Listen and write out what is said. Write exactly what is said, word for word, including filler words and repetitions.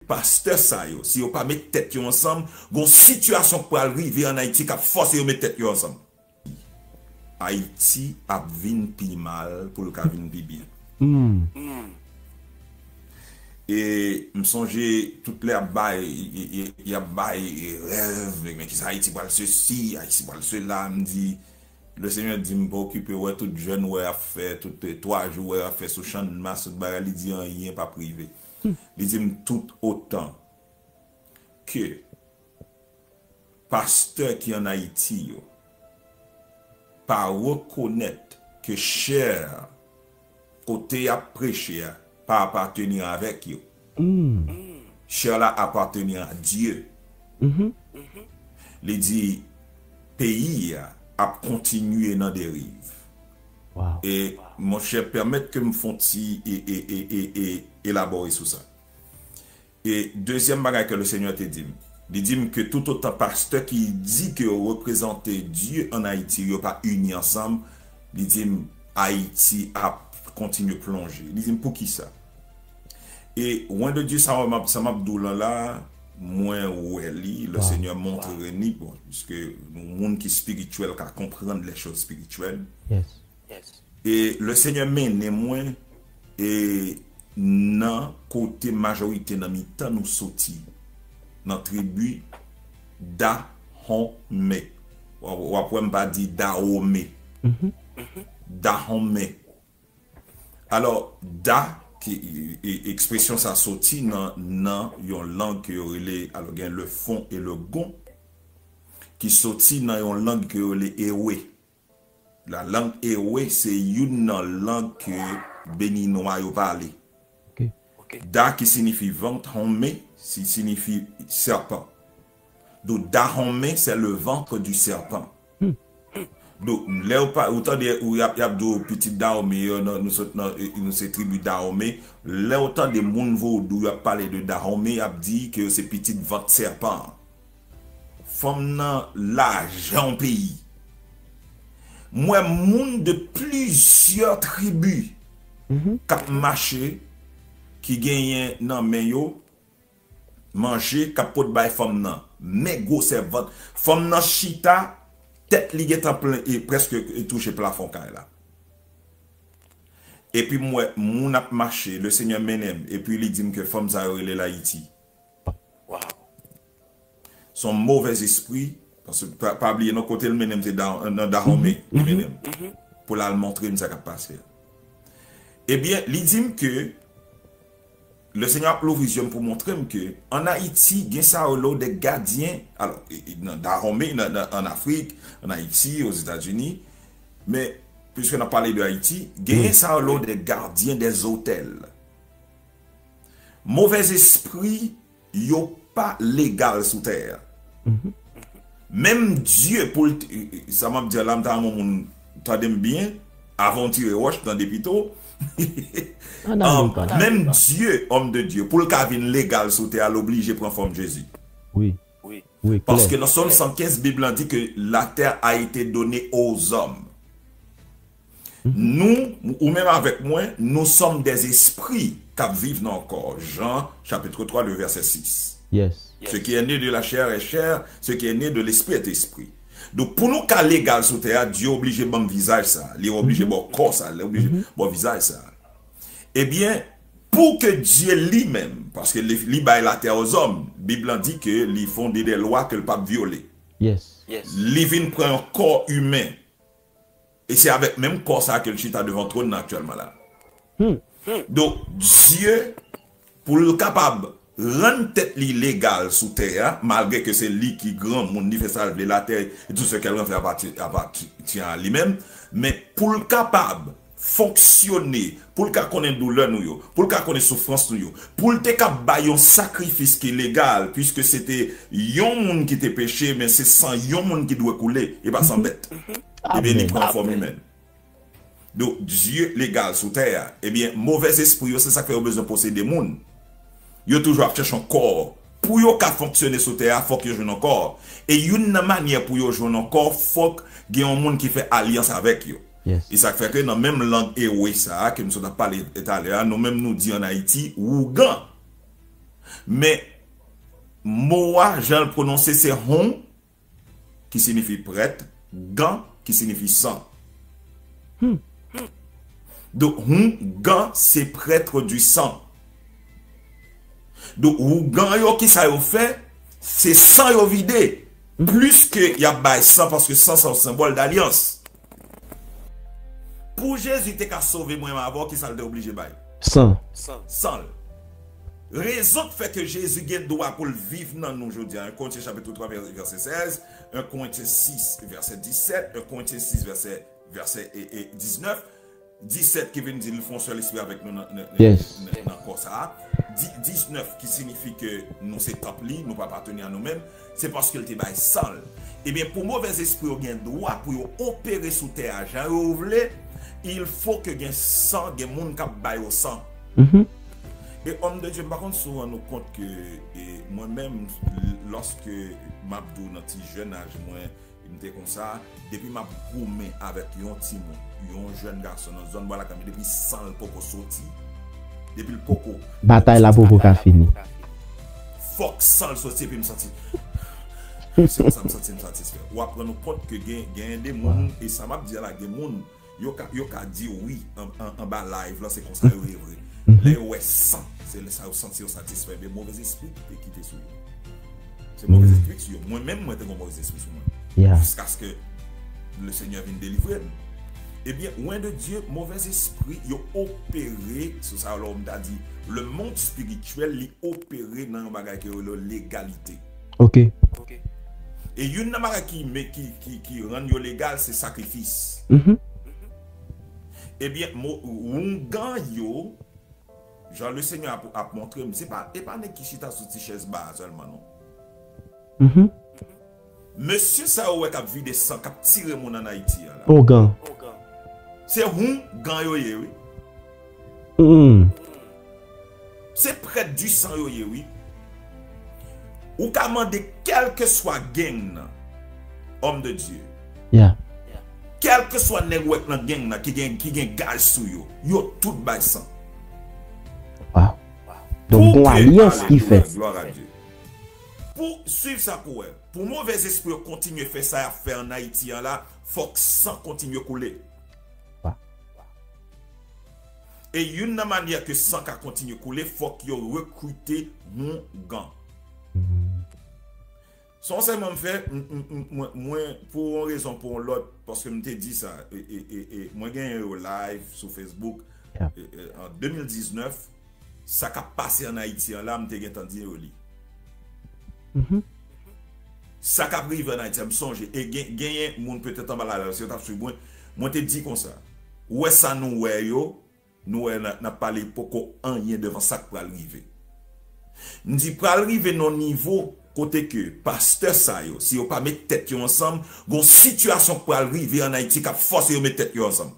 pastè sa yo, si yo pa met tèt yo ansanm, gon sitiyasyon k pral rive ann Ayiti k ap fòse yo met tèt yo ansanm. Ayiti ap vin pi mal pou l ka vin pi byen. E m sonje tout lè y ap bay, y, y, y ap bay rèv, men kisa Ayiti pral sesi, Ayiti pral sela, m di, Lesenyè di m pa okipe, wè tout jèn wè y ap fè, tout, eh, twa jou wè y ap fè sou Channmas, tout bagay, li di anyen p ap rive. Li di m tout otan ke pastè ki ann Ayiti yo pa rekonèt ke chè kote y ap preche a pa apateni avèk yo. Chè la apateni a Dye. Li di, peyi a ap kontinye nan deriv. E, monchè, pèmèt ke m fon ti e, e, e, e, e, elabore sou sa. E dezyèm bagay ke Lesenyè te di m, li di m ke toutotan pastè ki di ke yo reprezante Dye ann Ayiti, yo pa ini ansanm, li di m Ayiti ap kontinye plonje. Li di m poukisa? E wen de Dye sa m ap, sa m ap di w lan la, mwen wè li, Lesenyè montre ni, bon, piske yon moun ki espirityèl ka konprann les choses spirituelles. E Lesenyè mennen mwen e nan kote majorite nan mitan nou soti, nan tribi Dahomey. W ap, w ap wè m pa di Dahomey. Dahomey. Alò, Da, ki, e, e, ekspresyon sa soti nan, nan yon lang ke yo rele, alò, gen le Fon e le Gon, ki soti nan yon lang ke yo rele Ewe. La lang Ewe se youn nan lang ke Beninwa yo pale. Da ki siyifi vant, Honme, si, siyifi sèpan. Donk, Dahomey, c'est le ventre du serpent. Donk, lè ou pa, ou tande, ou y ap, y ap di w pitit Dahomey, yo, nan, nou sot nan, e, nou se tribi Dahomey. Lè ou tande moun vodou, y ap pale de Dahomey, y ap di ke yo se pitit vant sèpan an. Fanm nan lajan yon peyi. M wè moun de plizyè tribi k ap mache, ki genyen nan men yo manje k ap pot bay fanm nan. Men gwosè vant. Fanm nan chita, tèt li gentan plen e prèske touche plafon kay la. Epi m wè moun ap mache, Lesenyè mennen m, epi li di m ke fanm sa yo rele l Ayiti. Se yon movèzespri, paske pa, pa bliye non, kote l mennen m se Da, nan Dahomey li mennen m. Pou l al montre m sa k ap pase a. Ebyen, li di m ke Lesenyè ap louvri zye m pou montre m ke ann Ayiti, gen sa yo rele de gadyen, alò, e, e, nan Dahomey, nan, nan, ann Afrik, ann Ayiti, Ozetazini, men, piske n ap pale de Ayiti, genyen sa yo rele de gadyen dè zotèl. Movèzespri yo pa legal sou tè a. Menm Dye pou l t-, sa m ap di a la, m ta renmen moun tande m byen, avan w tire wòch, tande pito. Menm Dye, òm de Dye, pou l ka vin legal sou tè a, l oblije pran fòm Jezi. Paske nan Sòm san kenz, Bib lan di ke la terre a été donnée aux hommes. Nou, ou menm avèk mwen, nous sommes des esprits k ap viv nan yon kò. Jean, chapitre trois, le verset six. Ce qui est né de la chair est chair, ce qui est né de l'esprit est esprit. Donk, pou nou ka legal sou tè a, Dye oblije ban m vizaj sa, li oblije ban w kò sa, li oblije ban w vizaj sa. Ebyen, pou ke Dye li menm, paske li, li bay la terre aux hommes, Bib lan di ke li fonde de lwa ke l p ap vyole. Li vin pran yon kò imen. E se avèk menm kò sa ke l chita devan twòn nan aktyèlman la. Donk, Dye, pou l kapab rann tèt li legal sou tè a, malgre ke se li ki granmoun, li fè sa l vle, la terre et tout ce qu'elle renferme appartient, appartient à lui-même, men pou l kapab fonksyone, pou l ka konnen doulè nou yo, pou l ka konnen soufrans nou yo, pou l te ka bay yon sakrifis ki legal, piske se te yon moun ki te peche, men se san yon moun ki dwe koule, e pa san bèt. Ebyen, li pran fòm imèn. Donk, Dye legal sou tè a. Ebyen, movèzespri yo, se sa k fè yo bezwen posede moun. Yo toujou ap chèche yon kò. Pou yo ka fonksyone sou tè a, fòk yo jwenn yon kò. E youn nan manyè pou yo jwenn yon kò, fòk gen yon moun ki fè alyans avèk yo. E sa k fè ke nan menm lang ewe sa a ke m sot ap pale talè a, nou menm nou di ann Ayiti, wougan. Men mo a, jan l pwononse, se hon, ki siyifi prèt, gan, ki siyifi san. Donk, houngan se prêtre du sang. Donk, houngan yo, ki sa yo fè? Se san yo vide. Plis ke y ap bay san, paske san se yon senbòl dalyans. Pou Jezi te ka sove mwen avè w, ki sa l te oblije bay? San. San l. Rezon k fè ke Jezi gen dwa pou l viv nan nou jodi a, en Korentyen chapit twa, vè-, vèsè sèz, en Korentyen sis, vèsè disèt, en Korentyen sis, vèsè, vèsè, e, e, diznèf, disèt ki vin di l fè yon sèl espri avèk nou nan, nan, nan, nan, nan kò sa a. Di-, diznèf ki siyifi ke nou se tanp li, nou pa apateni a nou menm, se paske l te bay san l. Ebyen, pou movèzespri yo gen dwa pou yo opere sou tè a jan yo vle, il faut que gen san, gen moun k ap ba yo san. E òm de Dye, m pa konn si w rann ou kont ke, e, mwen menm, lòske m ap di w nan ti jèn aj mwen, m te konsa, depi m ap goumen avèk yon timoun, yon jèn gason nan zòn bò lakay mwen, depi san l poko soti, depi l poko, batay la poko ka fini. Fòk san l soti epi m santi. Se konsa m santi m satisfè. W ap rann ou kont ke gen, gen de moun, e sa m ap di a la, gen moun, yo ka, yo ka di wi an, an, anba live lan, se konsa yo ye vre. Lè yo wè san, se lè sa yo santi yo satisfè. Men movèzespri te kite sou yo. Se movèzespri ki sou yo. Mwen menm, mwen te gen movèzespri sou mwen. Jiskaske le Senyè vin delivre m. Ebyen, loin de Dieu, movèzespri yo opere, se sa lè m ta di, le monde spirituel, li opere nan yon bagay ke yo rele legalite. Ok. E youn nan bagay ki, ki, ki, ki rann yo legal, se sakrifis. Ebyen, mo, houngan yo, jan le Senyè ap, ap montre m, se pa, e pa nèg ki chita sou ti chèz ba a sèlman, non. Mesye sa yo wè k ap vide san, k ap tire moun ann Ayiti a la. Houngan. Se houngan yo ye, wi. Se prèt di san yo ye, wi. Ou ka mande kèlkeswa gang nan, homme de Dieu. Kèlkeswa nèg ou wè k nan gang nan, ki gen, ki gen gaz sou yo, yo tout bay san. Donk, gon alyans ki fèt. Pou swiv sa pou wè. Pou movèzespri yo kontinye fè sa y ap fè ann Ayiti an la, fòk san kontinye koule. E youn nan manyè ke san ka kontinye koule, fòk yo rekrite houngan. Se yon sèlman m fè, m, m, m, mwen, mwen, pou yon rezon, pou yon lòt, paske m te di sa, e, e, e, e, mwen genyen yo live sou Facebook, e, e, an de mil diznèf, sa k ap pase ann Ayiti an la, m te gentan di yo li. Sa k ap rive ann Ayiti an, m sonje, e gen, genyen moun petèt anba la, si yo t ap swiv mwen, mwen te di konsa, ou wè sa nou wè yo, nou wè n a, n ap pale poko anyen devan sa k pral rive. M di pral rive nan yon nivo kote ke pastè sa yo, si yo pa met tèt yo ansanm, gon sitiyasyon k pral rive ann Ayiti k ap fòse yo met tèt yo ansanm.